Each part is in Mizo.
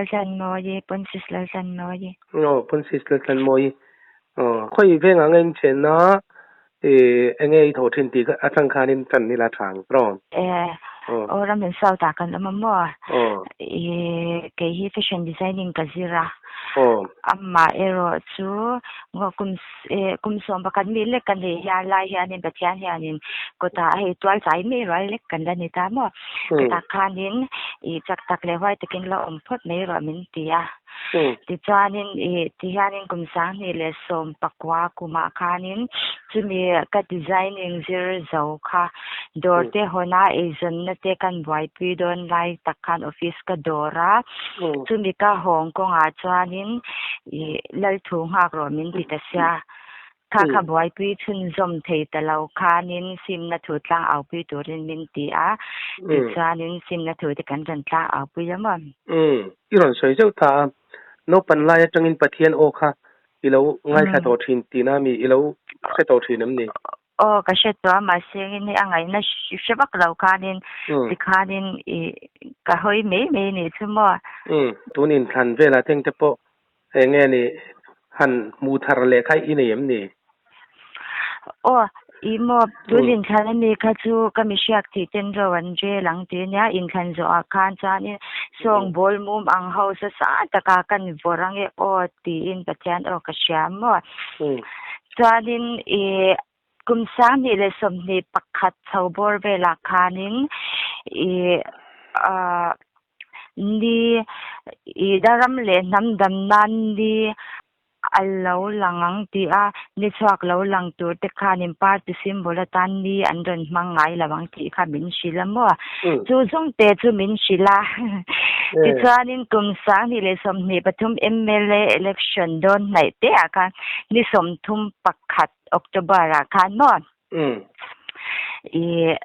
Laltlanmawii, Ponsis Laltlanmawii. Aw, Ponsis Laltlanmawii. Aw, khawi vengah nge in chenna i enge i thawh thin tih atang khanin tan ila tha ang tawh. E, aw Ramhlun South ah kan awm a maw? I kei hi fashion designing ka zir a. Amah erawh chu kum kum 11 mi lek ka nih hian lai hianin Pathian hianin kawtah hei tual chai mai rual lek kan la ni ta maw? Chutah khanin i chak tak leh huai takin la awm phawt mai rawh min ti a. Tichuanin i tihianin kum 2019 kumah khanin chumi ka designing zir zo kha dawr te hawna eizawnna te kan buaipui dawn lai tak khan office ka dawr a. Chumi ka hawng kawngah chuanin i Lalthu nghak rawh min ti ta sia. Kha kha buaipui chhunzawm thei ta lo khanin simna thu tlang aupui turin min ti a, tichuanin simna thu te kan rawn tlang aupui a maw? Umm, i rawn sawi zeuh ta a, naupan lai atangin Pathian aw kha i lo ngaithla tawh thin tihna mi i lo hre tawh thin em ni? Aw, ka hre tawh a, mahse engin hi a ngaihna hre vak lo khanin tikhanin i ka hawi mai mai nih chu maw? Umm, tun inthlan velah teng te pawh Eng nge ni han hmu thar leh kha i nei em ni? Aw, i maw, tun inthlan a mi kha chu ka mi hriak tih ten ro an rel ang ti ania, inthlan zawhah khan chuanin sawng bawl mum ang ho sa sa takah kan vawrh ang e aw tiin Pathian aw ka hria maw. Chuanin i kum 2021 chho bawr velah khanin i ah Ni i daram leh hnam dam nan ni a lo lang ang tih a, ni chhuak lo lang tur te khanin party symbol atan ni an rawn hmang ngai lo ang tih kha min hrilh a maw? Chu zawng te chu min hrilh a. Tichuanin kum 2023 mla election dawn hnaih te ah khan ni 31 October ah khan maw? I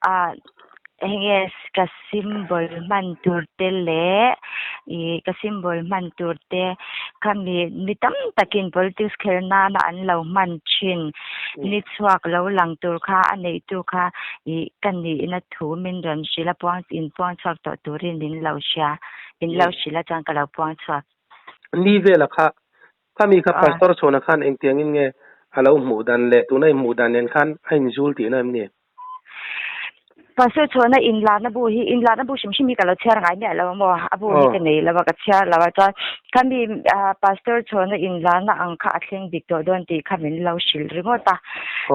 A enge ka symbol hman tur te leh ih ka symbol hman tur te khami mi tam takin politics khelh nana an lo hman thin ni chhuak lo lang tur kha a neihtu kha ih ka nihna thu min rawn hrilh a puang in puang chhuak tawh turin min lo hria min lo hrilh a chuan ka lo puang chhuak. Ni vela kha khami kha pastor chhuana khan engtiangin nge a lo hmuh dan leh tuna i hmuh dan nen khan a inzul tihna em ni? Pastor chhuahna inlarna bu hi inlarna bu hrim hrim hi ka lo chhiar ngai miah lo a maw? A bu hi ka nei lo a, ka chhiar lo a. Chuan khami pastor chhuahna inlarna ang kha a thleng dik tawh dawn tih kha min lo hrilh ringawt a.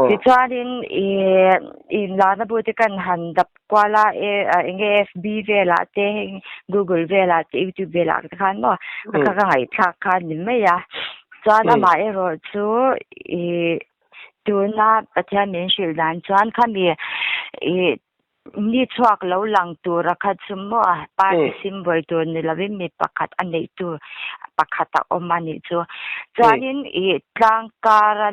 Tichuanin ih inlarna bu te kan han dap kual a, eng nge FB velah te heng Google velah te YouTube velah te khan maw kha ka ngaihthlak kha a ni mai a. Chuan amaherawh chu ih Tuna Pathian min hrilh dan chuan khami ih ni chhuak lo lang tura kha chu maw party symbol tur ni lovin mi pakhat a neih tur pakhat a awm a nih chu. Chuanin ih tlang kara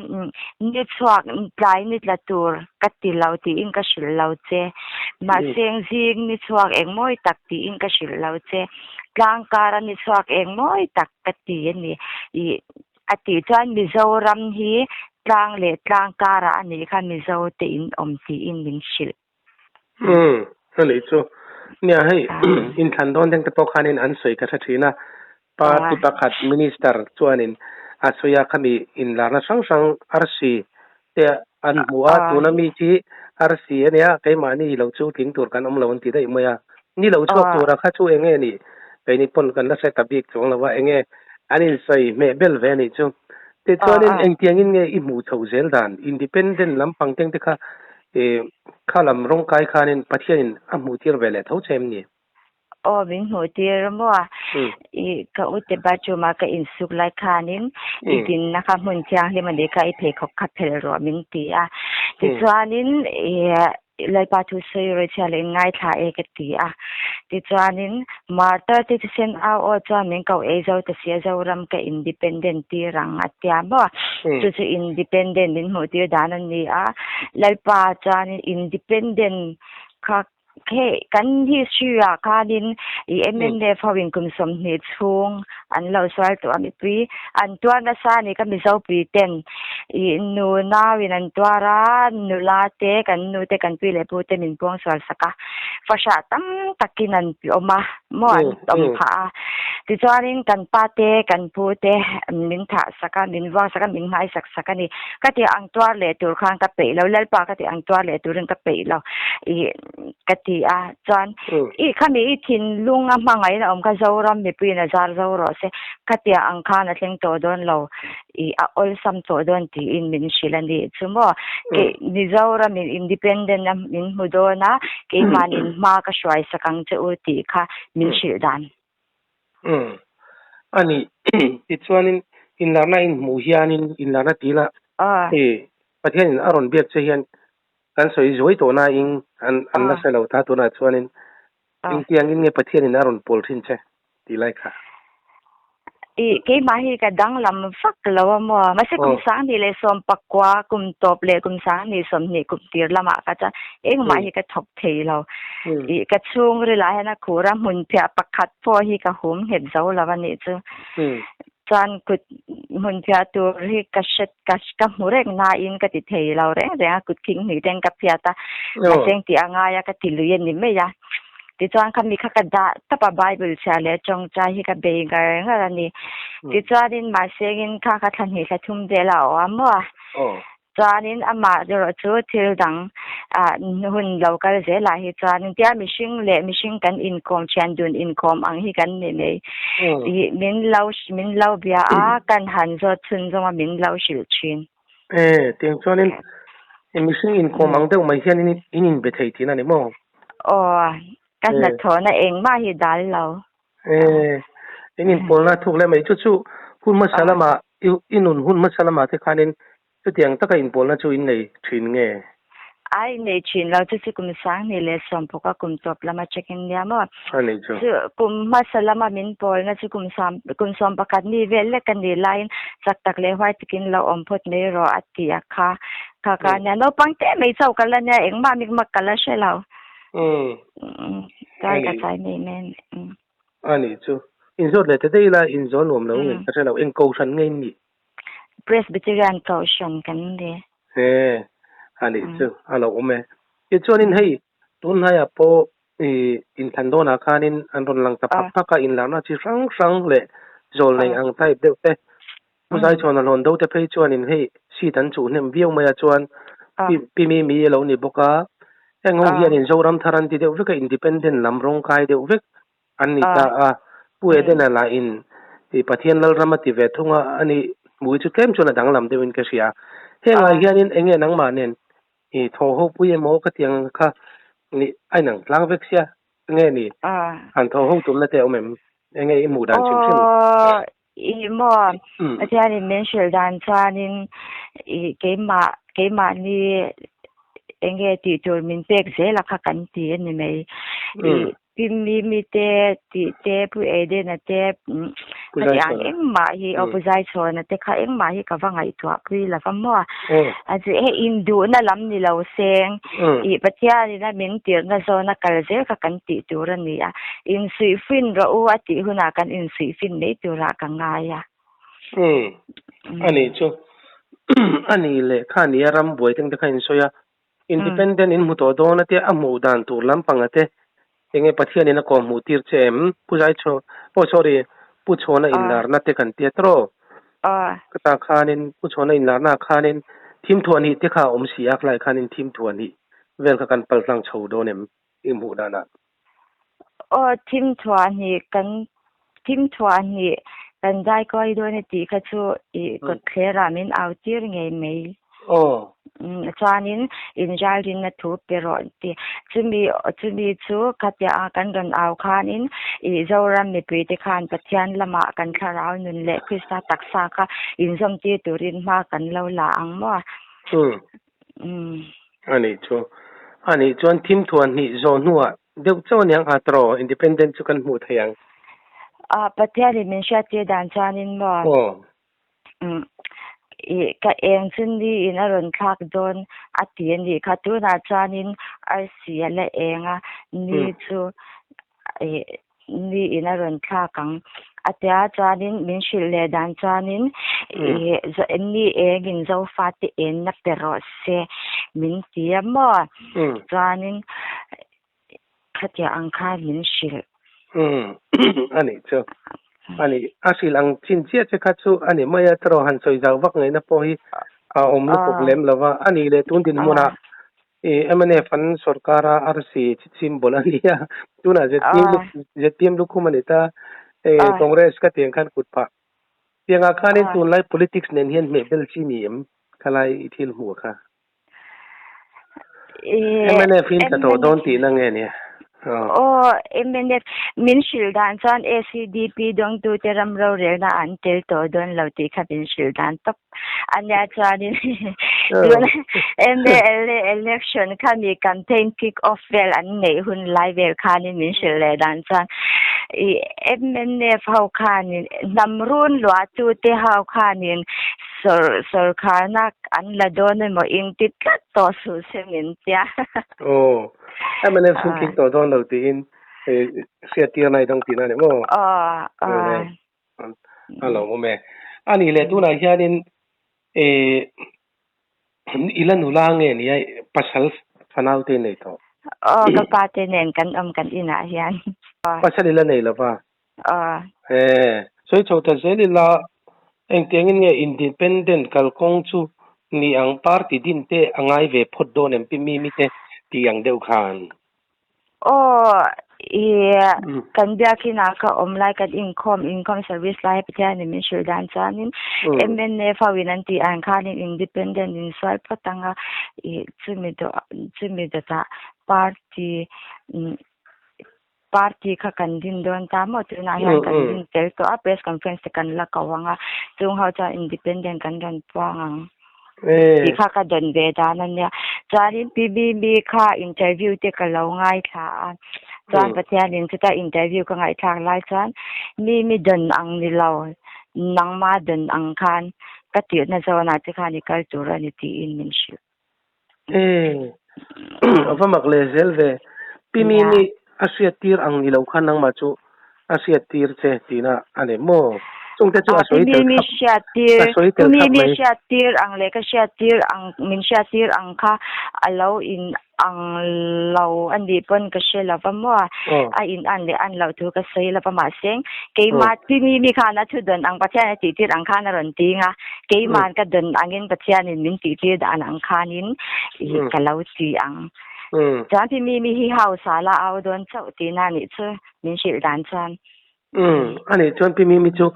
ni chhuak tlai ni tla tur ka ti lo tiin ka hrilh lo che. Mahse zing ni chhuak eng mawi tak tiin ka hrilh lo che. Tlang kara ni chhuak eng mawi tak ka ti a ni. Ih A tih chuan Mizoram hi tlang leh tlang karah a nih kha Mizo te in awm tiin min hrilh. Umm, a nih chu. Nia hei inthlan dawn deng te pawh khanin an sawi ka hre thin a, party pakhat minister chuanin a sawi a khami inlarna hrang hrang arsi te an hmu a, tuna mi khi arsi a nia keimahni lo chu tling tur kan awm lo an ti daih mai a, ni lo chhuak tura kha chu enge nih keini pawn kan la hre ta bik chuang lo a, enge an insawi hmeh bel ve a nih chu. Tichuanin engtiangin nge i hmuh chhoh zel dan independent lampang teng te kha kha lam rawngkai khanin Pathianin a hmuh tir ve leh tho che em ni? Aw min hmuh tir a maw? I ka ute bathroom a ka insuk lai khanin i dinna kha hmun thianghlim a nih kha i pheikhawk kha phelh rawh min ti a. Tichuanin i Lalpa thu sawi rawih chhia leh ngaithla e ka ti a. Tichuanin Martyr te thisen au aw chuan min ko ei zo ta sia Zoram ka independent tir ang a tia maw? Chu chu independent min hmuh tir dan a ni a. Lalpa chuanin independent kha. Hei kan history ah khanin i MNF ho in kum 20 chhung an lo sual tawh a mipui an tuar nasa a ni ka Mizo pui ten i nu nau in an tuar a nula te kan nu te kan pi leh pu te min puang sual sak a fahrah tam takin an awm a maw an awm phah a tichuanin kan pa te kan pu te min thah sak a min vuak sak a min nghaisak sak a ni ka tih ang tuar leh tur khan ka peih lo Lalpa ka tih ang tuar leh turin ka peih lo ih ka ti a chuan ih khami i thinlung a hmangaihna awm kha Zoram mipuiin a zar zo rawh se ka tia ang khan a thleng tawh dawn lo ih a awlsam tawh dawn tiin min hrilh a ni chu maw kei Mizoramin independent a min hmu dawn a keimahnin hma ka hruai sak ang che u tih kha min hrilh dan. Umm a ni tichuanin inlarna inhmuh hianin inlarna tila i Pathianin a rawn biak che hian kan sawi zuai tawh nain an an la hre lo ta tunah chuanin engtiangin nge Pathianin a rawn pawl thin che tih lai kha. I keimah hi ka danglam vak lo a maw? Mahse kum 2019 kum tawp leh kum 2020 kum tir lamah kha chuan engmah hi ka thawk thei lo. I ka chhungril ah hian a khur a hmun phiah pakhat pawh hi ka hum nghet zo lo a nih chu. Chuan kut hmun phiah tur hi ka hre ka ka hmu reng nain ka ti thei lo reng reng a kut khing hnih ten ka phiat a mahse engtih a ngai a ka ti lui a ni mai a. Tichuan khami kha ka dah tawp a Bible chhia leh tawngtai hi ka bei ngar ngar a ni. Tichuanin mahse engin kha kha thla hnih thla thum vel a awm a maw? Chuanin amah erawh chu thil dang ah hun lo kal zelah hi chuanin tia mihring leh mihring kan inkawm thian dun inkawm ang hi kan ni mai. Ih min lo min lo bia a kan han zawt chhun zawng a min lo hrilh thin. E tiang chuanin mihring inkawm ang deuh mai hian in inbe thei thin a ni maw? Aw ka hnathawhna engmah hi dal lo. E, in inpawlna thuk leh mai chu chu hun hmasa lama i nun hun hmasa lama te khanin chutiang taka inpawlna chu in nei thin nge? Ai nei thin lo chu chu kum 2019 kum tawp lama check in nia maw? A nei chu. Chu kum hmasa lama min pawlna chu kum sam kum 11 mi vel lek a nih laiin chak tak leh huai takin lo awm phawt mai rawh a ti a kha kha kha nia naupang te mai chauh ka la nia engmah mikmak ka la hre lo. Umm. Kai ka chai mai mai. Umm. A nih chu. Inzawt leh ta daih ila inzawn nuam lo nge ka hre lo. Eng kohhran nge in nih? Presbyterian kohhran kan ni. He, a nih chu. A lo awm e. Tichuanin hei tunhnaiah pawh i inthlan dawnah khanin an rawn lang ta phak phak a, inlarna chi hrang hrang leh zawl nei ang type deuh te Pu Zaichhawn a hlawn do te phei chuanin hei seat an chuh hnem viau mai a chuan Pi Mi Mi a lo ni bawk a, heng ho hianin Zoram thar an ti deuh vek a, independent lam rawng kai deuh vek an ni ta a, Pu Edena lahin Pathian Lalram a ti ve thung a, ani hmui chu tlem chuan a danglam deuhin ka hria. Hengah hianin eng nge nangmah nen i thaw ho pui emaw ka ti ang kha ni a inang tlang vek sia nge ni han thaw ho tumna te a awm em? Eng nge i hmuh dan hrim hrim? Ih maw, Pathianin min hrilh dan chuanin ih keimah keimahni eng nge tih tur min pek zel a kha kan ti a ni mai. Ih Pi Mimi te tih te Pu Edena te khati ang engmah hi aw Pu Zaichhawna te kha engmah hi ka va ngaihtuah pui lo va maw. A chu hei induhna lam ni lo seng ih Pathianin a min tirhna zawna kal zel kha kan tih tur a ni a. Insuihfin rawh u a tih hunah kan insuihfin mai turah ka ngai a. Umm a nih chu. A nih leh kha nia ram buai teng te kha insawi a. Independent in hmu tawh dawn a tia a hmuh dan tur lampang a te enge Pathianin a kawm hmuh tir che em? Pu Zaichhaw oh sorry Pu Chhawna inlarna te kan tia tawh. Ka ta khanin Pu Chhawna inlarna ah khanin thim thuah hnih te kha a awm si a khlai khanin thim thuah hnih vel kha kan paltlang chho dawn em i hmuh danah? Aw thim thuah hnih kan thim thuah hnih kan zai kawi dawn e tih kha chu i kawtthler ah min au tir ngei mai. Aw. Chuanin inralrinna thu pe rawh ti. Chumi chumi chu khatia a kan rawn au khanin i Zoram mipui te khan Pathian lamah kan thlarau nun leh Krista taksa kha inzawm tir turin hma kan lo la ang maw? Umm. A nih chu. A nih chuan thim thuan hnih zawh hnuah deuh chauh aniang a tawh independent chu kan hmuh thei ang. A Pathianin min hriattir dan chuanin maw? Aw. Umm. I ka eng chu ni in a rawn thlak dawn a ti a nih kha. Tunah chuanin arsi a la eng a, ni chu i ni in a rawn thlak ang a tia. Chuanin min hrilh leh dan chuanin i ni eng in Zofate enna pe rawh se min ti a maw? Chuanin khatiang ang khan min hrilh. Umm a nih chu. A nih a hrilh ang chin chiah che kha chu a ni mai a, taraw han sawi zau vak ngaihna pawh hi a awm lutuk lem lo va. A nih leh tun dinhmunah i mnf an sorkar a RC symbol a ni a, tunah ZPM lukhum a ni ta, Congress ka tiang khan kut phah. Tiangah khanin tunlai politics nen hian hmehbel chi ni em khalai i thil hmuh kha? Mnf in tla tawh dawn tihna nge nia? Aw, mnf min hrilh dan chuan ACDP dawngtute ram rorelna an tel tawh dawn lo tih kha min hrilh dan tawp a nia. Chuanin tuna mla election kha mi campaign kick off vel an neih hun lai vel khanin min hrilh leh dan chuan i mnf ho khanin hnam run luahtute ho khanin Sawr sawrkharna an la dawn emaw in ti tlat tawh suh se min tia. Aw, mnf chu tling tawh dawn lo tiin hriat tir nai dang tihna a ni maw? Aw, aw. A lo awm e. A nih leh tunah hianin i la nula nge nia pasal fanau te nei tawh? Aw, ka pa te nen kan awm kan inah hian. Pasal i la nei lova? Aw. E, sawi chho ta zel ila, engtiangin nge independent kalkawng chu ni ang party din te a ngai ve phawt dawn em pi Mimi te tih ang deuh khan. Aw, i kan biakinah ka awm lai kan inkhawm, inkhawm service lai Pathianin min hrilh dan chuanin MNF ho in an tih ang khanin independent in sual phawt ang a, i chumi dawh chumi dawtah party Party kha kan din dawn ta maw? Tunah hian kan din tel tawh a, press conference te kan la ko ang a, chung ho chuan independent kan rawn puang ang tih kha ka dawn ve dan a nia. Chuanin PBB kha interview te ka lo ngaithla a, chuan Pathianin chuta interview ka ngaihthlak lai chuan mi mi dawn ang ni lo, nangma dawn ang khan ka tirhna zawnah te khan i kal tur a ni tiin min hrilh. E, a va mak leh zel ve. Pi Mimi a hriat tir ang ni lo khan nangmah chu a hriat tir che tihna a ni maw? Chungte chu a sawi tel thlap, a sawi tel thlap mai. Pi Mimi hriat tir ang leh ka hriat tir ang, min hriat tir ang kha a lo in ang lo a nih pawn ka hre lo va maw? A in an leh an loh thu ka sawi lo va mahse keimah Pi Mimi khan a thu dawn ang Pathian a tih tir ang khan a rawn ting a. Keiman ka dawn angin Pathianin min tihtir dan ang khanin i ka lo ti ang. Chuan ti mi mi hi hausa la au dawn chauh tihna nih chu min hrilh dan chuan. Umm, a nih chuan pi mi mi chu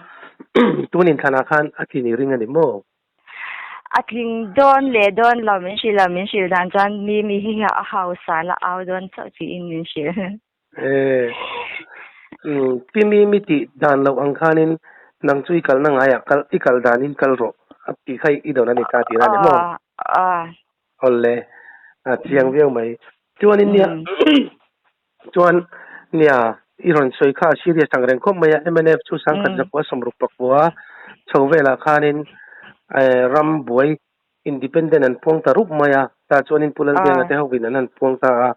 tun inthlanah khan a tling i ring a ni maw? A tling dawn leh dawn lo min hrilh lo, min hrilh dan chuan mi mi hi a hausa la au dawn chauh tiin min hrilh. E, umm, pi mi mi tih dan loh ang khanin nang chu i kalna ngaiah kal, i kal danin kal rawh a tih kha i dawn a ni ta tihna a ni maw? Aw. Awle, a chiang viau mai. Chuanin nia, chuan nia i rawn sawi kha a serious ang reng khawp mai a, mnf chu sangkhat zakua sawmruk pakua chho velah khanin ram buai Independent an puang ta rup mai a, tah chuanin Pu Laldenga te hovin an han puang ta a,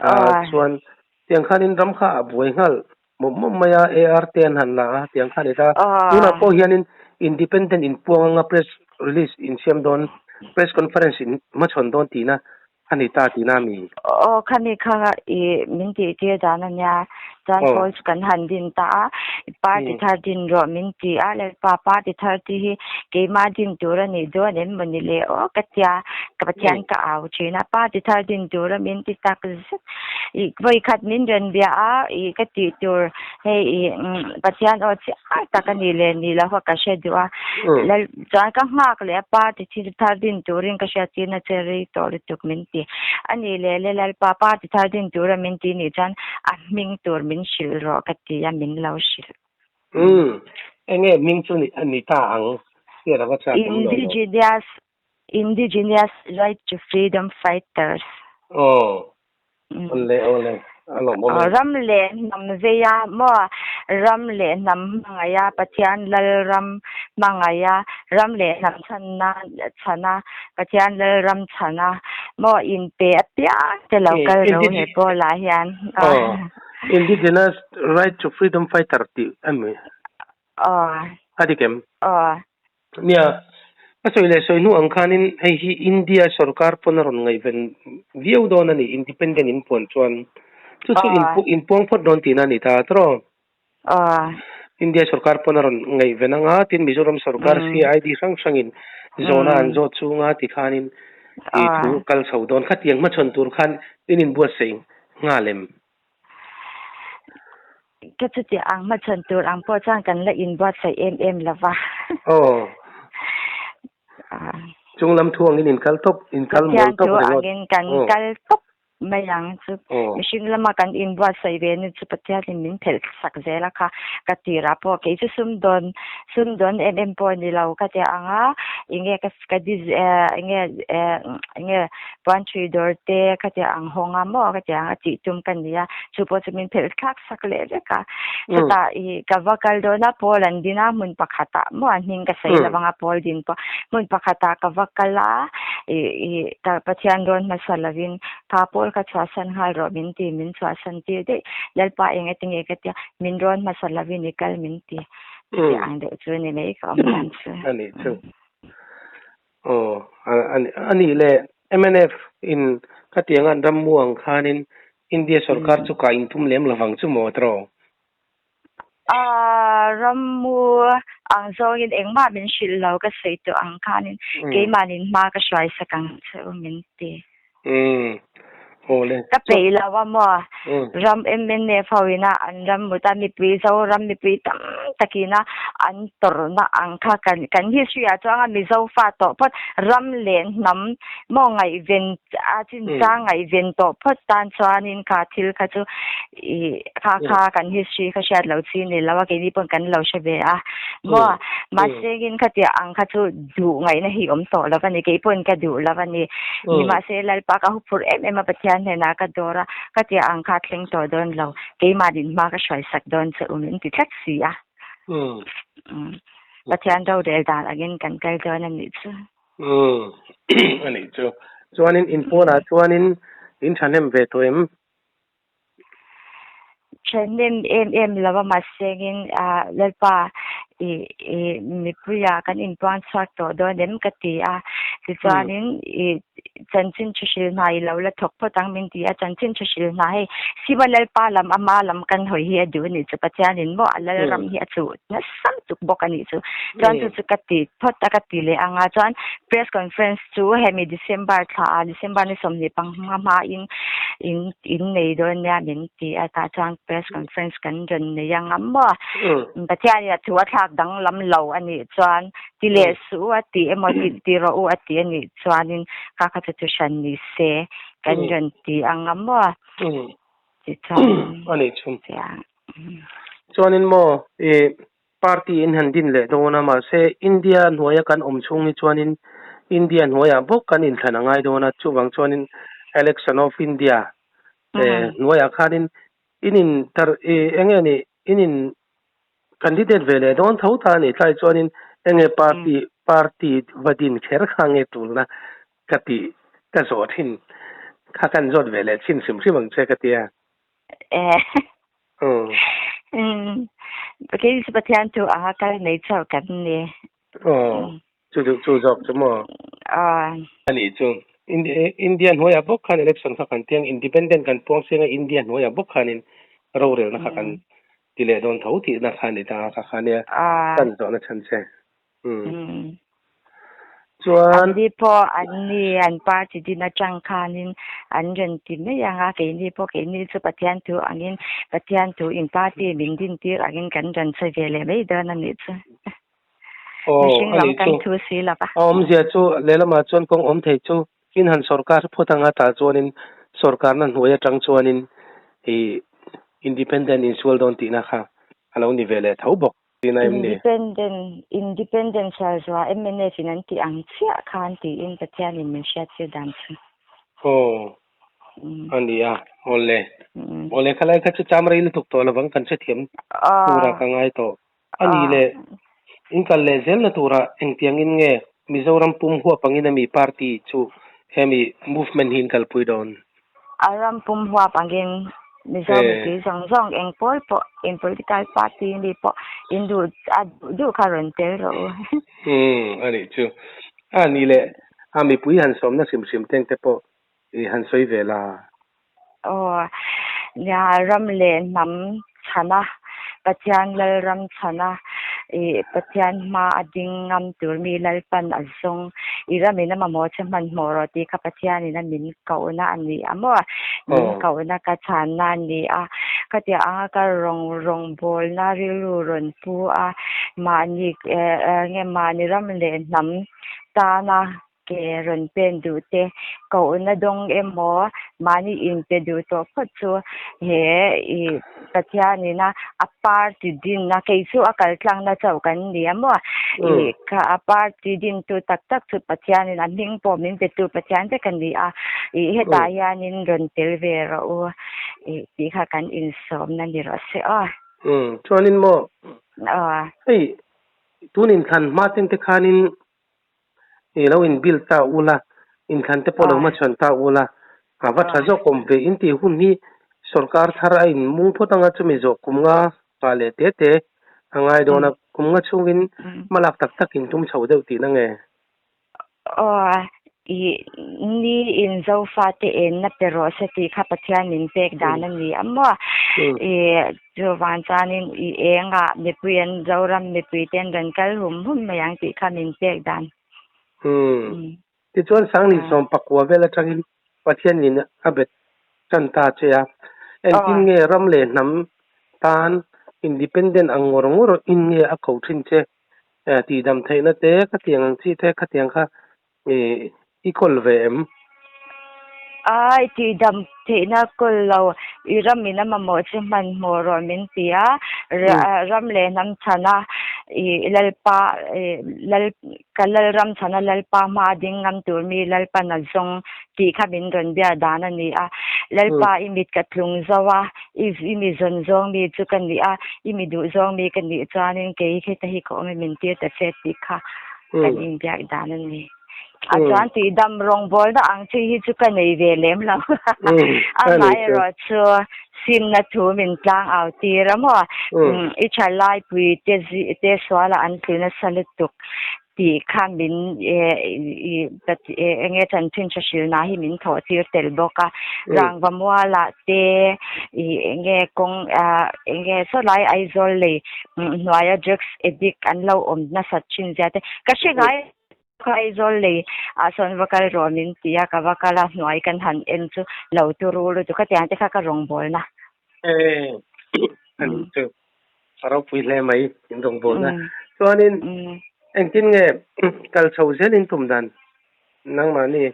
ah chuan tiang khanin ram kha a buai nghal mawp mawp mai a, AR te an han la a, tiang kha a ni ta. Tunah pawh hianin Independent in puang anga press release in siam dawn, press conference in hmachhawn dawn tihna a ni ta tihna a mi? Aw, khami kha i min tih tir dan a nia. Chuan pawl chu kan han din ta a, party thar din rawh min ti a, Lalpa party thar te hi keimah din tur a nih dawn em maw ni le aw ka tia, ka Pathian ka au thin a, party thar din tur a min ti tak zet. I vawikhat min rawn bia a, i ka tih tur hei i Pathian aw chiah tak a nih leh nih loh a ka hre duh a, Lal chuan ka nghak leh a party thil thar din turin ka hriat tirna che rei tawh lutuk min ti. A nih leh le Lalpa party thar din tura min ti nih chuan a hming tur min hrilh rawh ka ti a, min lo hrilh. Umm, enge hming chu a ni ta ang? Hriat a va chak awm lo maw? Indigenous Indigenous Right to Freedom Fighters. Aw, awle awle. A lawmawm e. Ram leh hnam veia maw ram leh hnam hmangaih a Pathian Lalram hmangaih a ram leh hnam chhanna chhana Pathian Lalram chhana maw inpe apiang te lo kal ro he pawlah hian. Indigenous Right to Freedom Fighter tih a mi? Aw. A dik em? Aw. Nia, a sawi leh sawi hnu ang khanin hei hi India sorkar pawn a rawn ngaihven viau dawn a ni, independent in puan chuan. Chu chu inpuang phawt dawn tihna a ni ta tawh. Aw. India sorkar pawn a rawn ngaihven anga, tin Mizoram sorkar CID hrang hrangin zawhna an zawt chunga tikhanin i thu kal chho dawn. Khatiang hmachhawn tur khan in inbuatsaih nghal em? Ka chuti ang hmachhawn tur ang pawh chuan kan la inbuatsaih em em lo va. Aw. Chung lam thu angin in kal tawp, in kal mawl tawp ringawt. Pathian thu angin kan kal tawp mai ang chu. Mihring lama kan inbuatsaih ve na chu Pathianin min phelh sak zel a kha ka tirah pawh kei chu sumdawn sumdawn em em pawh ni lo ka ti ang a, enge ka ka enge enge Puan ṭhui dawr te ka ti ang hawng a maw ka ti ang a tih tum ka ni a, chu pawh chu min phelh thlak sak leh vek a. Chutah i ka va kal dawn a, pawl an din a, hmun pakhatah maw an hming ka sawi lo ang a pawl din pawh hmun pakhatah ka va kal a, i i ka Pathian rawn hmasa lovin kha pawl kha chhuahsan nghal rawh min ti, min chhuahsan tir daih, Lalpa eng ati nge ka tia, min rawn hmasa lovin i kal min ti, chuti ang deuh chu ni mai ka awm dan chu. A nih chu. Aw, a nih le, mnf in khatiang an ram mu ang khanin India sorkar chu kah intum lem lovang chu maw tawh? A, ram mu ang zawngin engmah min hrilh lo ka sawi tawh ang khanin keimahnin hma ka hruai sak ang che u min ti. Umm aw le. Ka peih lo a maw? Ram mnf ho ina an ram mut a mipui Zoram mipui tam takina an tawrhna ang kha kan kan history ah chuan a Mizo fa tawh phawt ram leh hnam maw ngaihven a chinchang ngaihven tawh phawt tan chuanin kha thil kha chu ih kha kha kan history kha hriat loh chi ni lo a keini pawn kan lo hre ve a maw mahse in khatiang ang kha chu duh ngaihna hi awm tawh lo a ni kei pawn ka duh lo a ni nimahse Lalpa ka huphurh em em a Pathian hnenah ka dawr a khatiang ang kha thleng tawh dawn lo keimah dinhma ka hruai sak dawn che u min ti tlat si a Pathian rorel dan angin kan kal dawn a nih chu. Umm a nih chu. Chuanin in pawnah chuanin in thahnem ve tawh em? Thahnem em em lo a mahsengin ah Lalpa i i mipuia kan inpuang chhuak tawh dawn em ka ti a tichuanin i chanchin thu hril hna i lo la thawk phawt ang min ti a chanchin thu hril hna hei Siva Lalpa lam ama lam kan hawi hi a duh a nih chu Pathianin maw a Lalram hi a chuh nasa lutuk bawk a nih chu chuan chu chu ka ti phawt a ka ti leh ang a chuan press conference chu hemi December thla ah December ni 25 hmain in in nei dawn nia min ti a tah chuan press conference kan rawn nei ang a maw Pathianin a thu a thlak danglam lo a nih chuan ti leh suh u a ti emaw ti ti rawh u a ti a nih chuanin kha kha chu thu hran ni se kan rawn ti ang a maw tichuan a nih chu chuanin maw i Party in han din leh dawn a, mahse India hnuaia kan awm chhung hi chuanin India hnuaiah bawk kan inthlan a ngai dawn a, chuvang chuanin Election of India hnuaiah khanin in in tar eng nge ni in in candidate ve leh dawn tho ta a ni tlai chuanin eng nge party party va din kher kha nge tulna ka tih ka zawh thin kha kan zawt ve leh chhin hrim hrim ang che ka tia. Kei chu Pathian chu anga kal nei chauh kan ni. Aw, chu chu chu zawk chu maw? Aw. A nih chu. India hnuaiah bawk khan election kha kan tiang independent kan puang siang a India hnuaiah bawk khanin rorelna kha kan ti leh dawn tho tihna kha a ni ta a kha kha nia kan zawhna chhan che. Umm. Chuan. Anni pawh anni an party din atang khanin an rawn ti mai ang a, keini pawh keini chu Pathian thu angin Pathian thu in party min din tir angin kan rawn sawi ve leh mai dawn a nih chu. Mihring lam kan thu si lo va. A awmzia chu lehlamah chuan kawng awm thei chu in han sorkar phawt anga tah chuanin sorkarna hnuai atang chuanin ih independent insual dawn tihna kha a lo ni ve leh tho bawk. Independent Independent sual zuah mnf in an tih ang chiah khan tiin Pathianin min hriat tir dan chu. Aw. A ni a, awle. Awle khalai kha chu cham rei lutuk tawh lovang kan hrethiam tura ka ngai tawh. A ni le, in kal leh zelna tura engtiangin nge Mizoram pum huap angin ami party chu hemi movement hi in kalpui dawn? A ram pum huap angin Mizo mipui zawng zawng eng pawl pawh, eng political party mi pawh in duh a duh duh kha rawn tel rawh u. Umm a nih chu. A ni le, a mipui han sawmna hrim hrim teng te pawh i han sawi ve la. Aw, nia ram leh hnam chhana, Pathian Lalram chhana, i Pathian hma a ding ngam tur mi Lalpan a zawng, i ramin a mamawh che hmanhmawh rawh tih kha Pathianin a min kohna a ni a maw? Min kohna ka chhanna a ni a, khatiang anga ka rawng rawngbawlna rilru rawn pu a, mahni nge mahni ram leh hnam tana Ke rawn pen duh te, kohna dawng emaw, mahni inpe duh tawh phawt chu he i Pathianina a party dinna, kei chu a kal tlangna chauh kan ni a maw? I kha a party dintu tak tak chu Pathianin a hming pawh min petu Pathian vek a ni a, i hetah hianin rawn tel ve rawh u i tih kha kan insawmna ni rawh se aw. Chuanin maw, hei tun inthlan hma tengte khanin I lo in build ta ula, inthlan te pawh lo hmachhawn ta ula, a va tha zawk awm ve in tih hun hi sorkar thar a in mung phawt anga chumi zawh kum nga nghah leh te te a ngai dawn a, kum nga chhungin hmalak tak tak in tum chho deuh tihna nge? Aw, i ni in Zofate enna pe rawh se tih kha Pathian min pek dan a ni a maw? I Chuvang chuanin i engah mipui an Zoram mipui ten rawn kal hum hum mai ang tih kha min pek dan. Umm. Tichuan Sangni sawm pakua vel atangin Pathianin a bet tan ta che a. Engtin nge ram leh hnam tan independent ang ngawr ngawr in nge a ko thin che? Tihdam theihna te khatiang ang chi te khatiang kha I kawl ve em? Ai, tihdam theihna kawl lo, i ramin a mamawh chu hmanhmawh rawh min ti a, ram leh hnam chhana i Lalpa, Lal, ka Lalram chhana Lalpa hma a ding ngam tur mi Lalpan a zawng tih kha min rawn biak dan a ni a. Lalpa i mit ka tlung zo a, i mi zawn zawng mi chu ka ni a, i mi duh zawng mi ka nih chuanin kei heta hi ka awm e min tir ta che tih kha kan inbiak dan a ni. A chuan tihdam rawngbawlna ang chi hi chu ka nei ve lem lo. Amaherawh chu simna thu min tlang au tir a maw? I thalaipui te te sualah an tlu nasa lutuk tih kha min eng nge chanchin tha hrilhna hi min thawh tir tel bawk a. Rangva mualah te eng nge kawng eng nge sawlai Aizawl lei hnuaia drugs addict an lo awm nasat thin zia te ka hre ngai kha Aizawl lei ah sawn va kal rawh min ti a ka va kal a hnuai kan han en chu lo turu lutuk a tiang te kha ka rawngbawlna. E ani chu a ropui hle mai in rawngbawlna chuanin engtin nge kal chho zel in tum dan nangmahni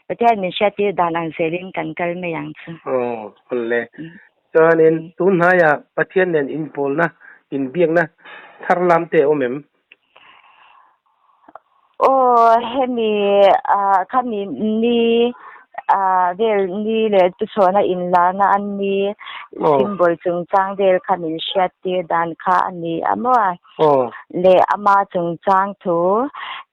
Pathian min hriattir dan ang zelin kan kal mai ang chu. Aw, awle. Chuanin tun hnaiah Pathian nen inpawlna, inbiakna thar lam te a awm em? Aw, hemi khami ni vel ni leh tuchhawna inlarna an ni, symbol chungchang vel kha min hriattir dan kha a ni a maw? Leh ama chungchang thu,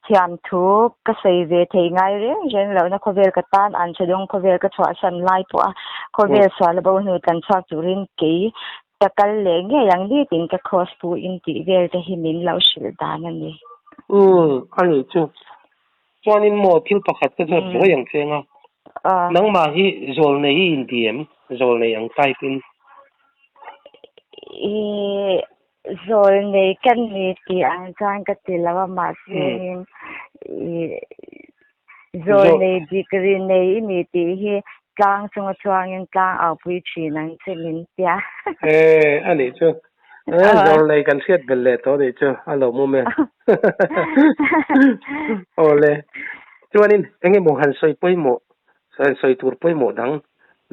thiam thu ka sawi ve thei ngai reng reng lohna khawvel ka tan an tha dawng khawvel ka chhuahsan lai pawh a khawvel sual a bo hnu tlan chhuak turin kei ka kal leh ngei ang ni tiin ka cross pu in tih vel te hi min lo hrilh dan a ni. Umm a nih chu. Chuanin maw thil pakhat ka zawt zuai ang che anga nangmah hi zawlnei i inti em? Zawlnei ang type in. I Zawlnei ka ni tih ang chuan ka ti lo a, mahse i zawlnei degree nei i ni tih hi tlang chunga chuangin tlang au pui thin ang che min tia. E, a nih chu. E, zawlnei kan hriat belh leh tawh nih chu, a lo mum e. Awle. Chuanin eng emaw han sawi pawimawh, han sawi tur pawimawh dang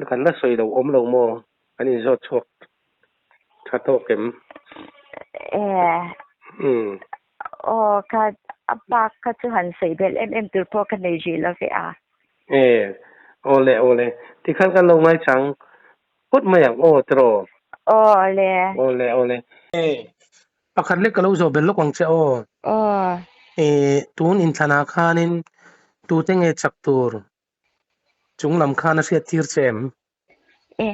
kan la sawi lo awm lo maw? Kan inzawt chhuak Tha tawk em? Eh. Umm. Aw ka a bak kha chu han sawi belh em em tur pawh ka nei rih lo ve a. Eh. Awle awle. Tikhan kan lo ngaichang phawt mai ang aw tiraw? Awle. Awle awle. E pakhat lek ka lo zawh belh lawk ang che aw. Aw. E tun inthlanah khanin tute nge chak tur chung lam khan a hriat tir che em? E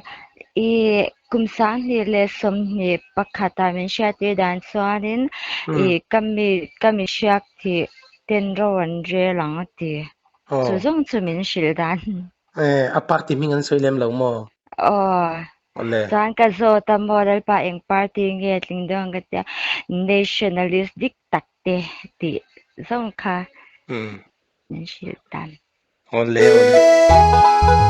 i kum 2021 ah min hriattir dan chuanin i ka mi ka mi hriak tih ten ro an rel ang a ti. Chu zawng chu min hrilh dan. E a party hming an sawi lem lo maw? Aw. Awle. Chuan ka zawt a maw Lalpa eng party nge tling dawn ka tia nationalist dik tak te tih zawng kha min hrilh dan. Awle awle.